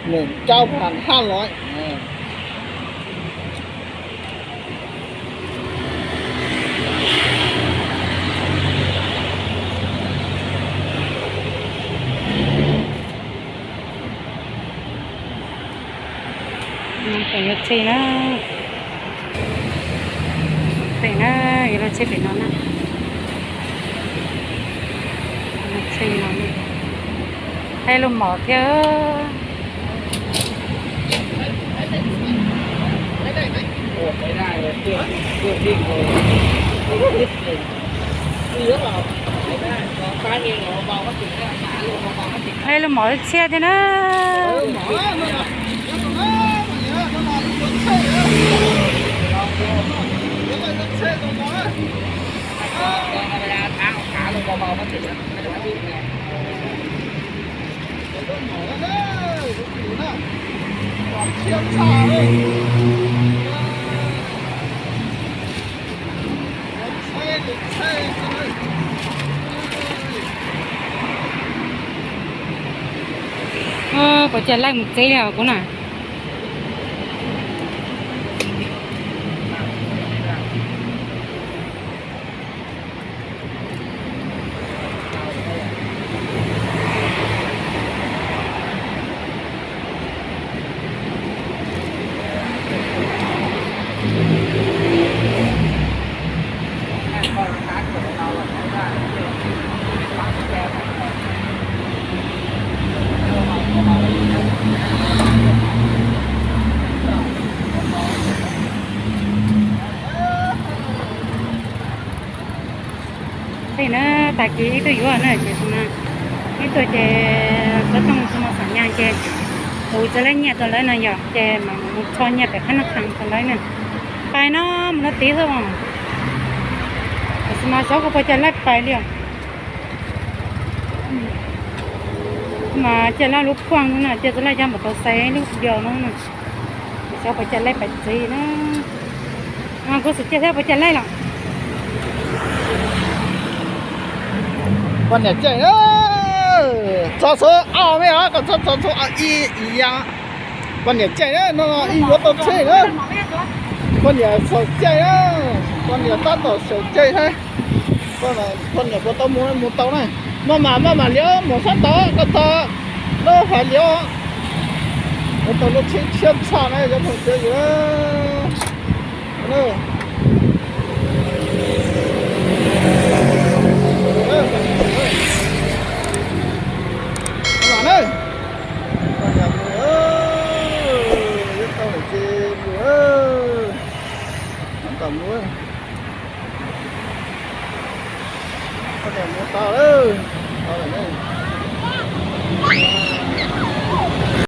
Nws cab pha haj los. Pem yuav txhij na, pem na, yuav luag txhij pem no na. Txhij no, thaij lub mom thiab. Thaij lub mom txhiaj thiab na. Puas cai laij mus tsev li os kuv na. Tej na, tag kis ib tug yuav na ces xav mas ib tug ces xov tooj xav mas xam nyas ces kuv txawm laij nyiaj rau lawv no yog ces mas mus rho nyiaj pem qhab nab qhas rau lawv na. Pais no mus no tid xwb os. Xav mas xyov kuv puas cai laij pais li os. Mas cia laj lub phuaj no na, cia txawj laj cab npam tau xaiv lub video no na. Xyov puas cai laij pais txiv na. Kuv xav cia thiab puas cai laij los. Poj niam caij, txog txhua ob me os, koj txog txog txhua ob ib ib yam. Poj niam caij no ib yuav tau tsheb na. Poj niam xav caij na, poj niam tab tom xav caij thiab. Poj niam puas tau mus, mus tau na. Maj mam, maj mam liab mus sab tod, koj txog lub hais liab. Ua tau lub tsheb tshiab tshaj na cov phooj cov ywg. Poj niam mus, yuav tau lawm ces mus, tab tom mus. Poj niam mus tau lawm.